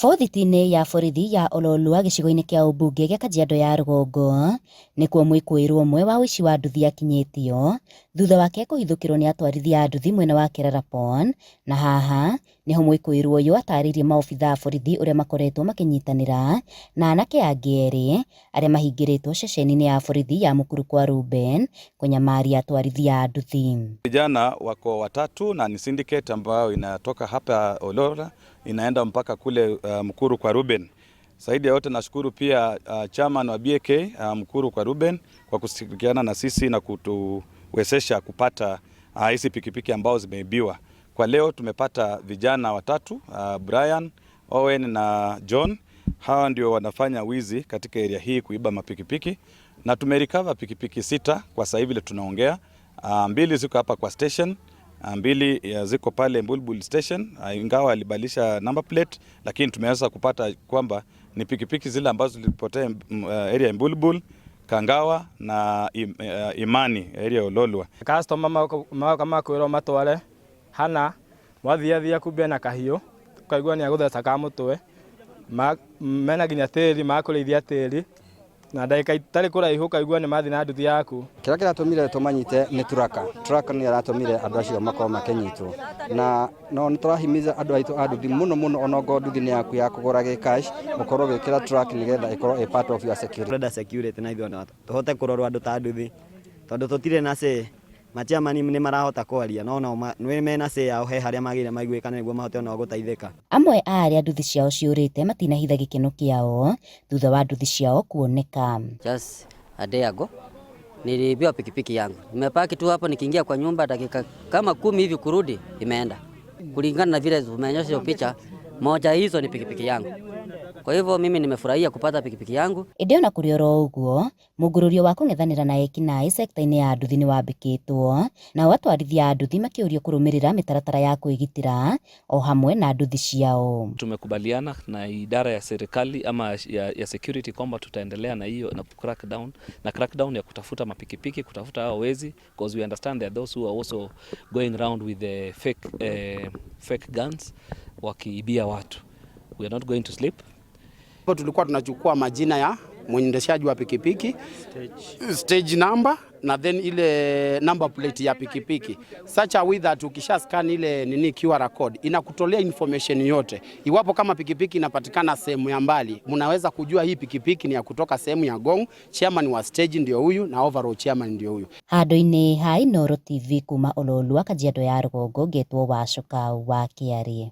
Borithi-inĩ ya borithi ya Ololua gĩcigo-inĩ kĩa ũmbunge gĩa Kajiado ya rũgongo nĩkuo mwĩkũĩrwo ũmwe wa ũici wa nduthi akinyĩtio thutha wake kũhithũkĩrwo nĩ atwarithia a nduthi mwena wa Kerarapon, na haha nĩho mwĩkũĩrwo ũyũ atarĩirie maobitha a borithi ũrĩa makoretwo makĩnyitanĩra na anake angĩ erĩ arĩa mahingĩrĩtwo ceceni-inĩ ya borithi ya Mukuru kwa Ruben kũnyamaria atwarithia a nduthi. Vijana wako watatu na ni syndicate ambayo inatoka hapa Ololua inaenda mpaka kule Mukuru kwa Ruben. Zaidi ya yote nashukuru pia chairman wa BAK Mukuru kwa Ruben kwa kushirikiana na sisi na kutuwezesha kupata hizi pikipiki ambao zimeibiwa. Kwa leo tumepata vijana watatu, Brian, Owen na John. Hawa ndio wanafanya wizi katika area hii, kuiba mapikipiki, na tumerecover pikipiki sita kwa sasa hivi vile tunaongea. Mbili ziko hapa kwa station, mbili ziko pale Bulbul station, ingawa alibadilisha number plate, lakini tumeweza kupata kwamba ni pikipiki zile ambazo zilipotea area ya Bulbul, Kangawa na Imani area ya Ololua. Customer magoka makwĩrwo matware hana mwathiathia kumbe na kahiũ ũkaigua nĩ agũtheca ka mũtwe, mena nginya tĩri makũrĩithia tĩri na ndagĩka itarĩ kũraihu ũkaigua nĩ mathiĩ na nduthi yaku. Kĩrĩa kĩratũmire tũmanyite nĩ tracker. Tracker nĩ ĩratũmire andũ acio makorwo makĩnyitwo, na no nĩ tũrahimiza andũ aitũ a nduthi mũno mũno, onokorwo nduthi nĩ yaku ya kũgũra gĩ cash, ũkorwo ũgĩkĩra track nĩgetha ĩkorwo a part of your security. Turenda security na ithuĩ ona tũhote kũrorwo andũ ta nduthi tondũ tũtirĩ na say. Machairman nĩ marahota kwaria no nao nĩ mena say yao, he harĩa magĩrĩire maiguĩkane nĩguo mahote onao gũteithĩka. Amwe a arĩa nduthi ciao ciũrĩte matinahitha gĩkeno kĩao thutha wa nduthi ciao kuoneka. Just a day ago niliibiwa pikipiki yangu. Nimepaki tu hapo, nikiingia kwa nyumba dakika kama 10 hivi kurudi imeenda. Kulingana na vile tumeonyesha hiyo picha, moja hizo ni pikipiki yangu. Kwa hivyo mimi nimefurahia kupata pikipiki yangu. Ĩndĩ ona kũrĩ oro ũguo, mũngũrũrio wa kũng'ethanĩra na ekinaĩ sekta-inĩ ya nduthi nĩ wambĩkĩtwo, nao atwarithia a nduthi makĩũrio kũrũmĩrĩra mĩtaratara ya kwĩgitĩra o hamwe na nduthi ciao. Tumekubaliana na idara ya serikali ama ya security kwamba tutaendelea na hiyo na crackdown na crackdown ya kutafuta mapikipiki, kutafuta hao wezi, because we understand there are those who are also going round with the fake guns wakiibia watu. We are not going to sleep. Hapo tulikuwa tunachukua majina ya mwendeshaji wa pikipiki, stage number na then ile number plate ya pikipiki, such a way that ukisha scan ile nini QR code inakutolea information yote. Iwapo kama pikipiki inapatikana sehemu ya mbali, mnaweza kujua hii pikipiki ni ya kutoka sehemu ya Ngong, chairman wa stage ndio huyu na overall chairman ndio huyu. Handũ-inĩ ha Inooro TV kuma Ololua, Kajiado ya rũgongo, ngetwo Wacuka wa Kĩarĩ.